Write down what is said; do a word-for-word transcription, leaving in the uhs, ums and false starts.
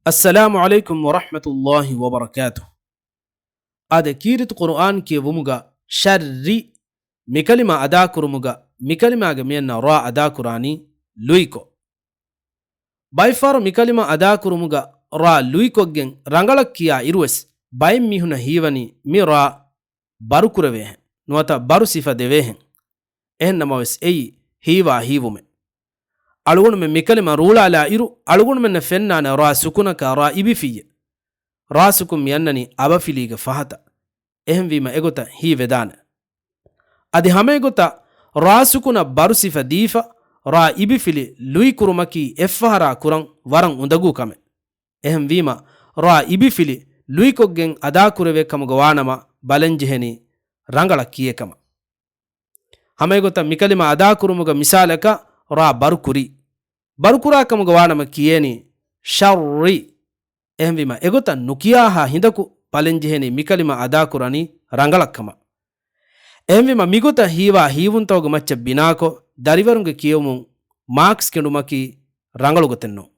އައްސަލާމު ޢަލައިކުމް ވަރަޙްމަތުﷲި ވަބަރަކާތުހު. އާދެ، ކީރިތި ޤުރުއާން ކިޔެވުމުގަ ޝައްރި މިކަލިމާ އަދާކުރުމުގަ މިކަލިމާގެ މިއަންނަ ރާ އަދާކުރާނީ ލުއިކޮށް. ބައެއްފަހަރު މިކަލިމާ އަދާކުރުމުގަ ރާ ލުއިކޮށްގެން ރަނގަޅަށް ކިޔާ އިރުވެސް ބައެއް މީހުނަށް ހީވަނީ މި ރާ ބަރުކުރެވޭހެން، ނުވަތަ ބަރު ސިފަ ދެވޭހެން. އެހެން ނަމަވެސް އެއީ ހީވާ ހީވުމެއް. އަޅުގަނޑުމެން މިކަލިމާ ރޫޅާލާ އިރު، އަޅުގަނޑުމެންނަށް ފެންނާނެ ރާ ސުކުނަކާ ރާ އިބިފިއްޔެ. ރާ ސުކުން މިއަންނަނީ އަބަފިލީގެ ފަހަތަށް. އެހެންވީމަ އެގޮތަށް ހީވެދާނެ. އަދި ހަމައެގޮތަށް ރާ ސުކުނަށް ބަރު ސިފަ ދީފަ، ރާ އިބިފިލި ލުއިކުރުމަކީ އެއްފަހަރާ ކުރަން ވަރަށް އުނދަގޫ ކަމެއް. އެހެންވީމަ، ރާ އިބިފިލި ލުއިކޮށްގެން އަދާކުރެވޭ ކަމުގަ ވާނަމަ، ބަލަންޖެހެނީ ރަނގަޅަށް ކިޔޭ ކަމަށް. ހަމައެގޮތަށް މިކަލިމާ އަދާކުރުމުގަ މިސާލަކަށް ރާ ބަރުކުރީ. ބަރުކުރާ ކަމުގަ ވާނަމަ ކިޔޭނީ ޝައްރި. އެހެންވީމަ އެގޮތަށް ނުކިޔާހާ ހިނދަކު ބަލަންޖެހެނީ މިކަލިމާ އަދާކުރަނީ ރަނގަޅަށްކަމަށް. އެހެންވީމަ މިގޮތަށް ހީވާ ހީވުންތަކުގެ މައްޗަށް ބިނާކޮށް، ދަރިވަރުންގެ ކިޔެވުމުން މާކްސް ކެނޑުމަކީ ރަނގަޅު ގޮތެއް ނޫން.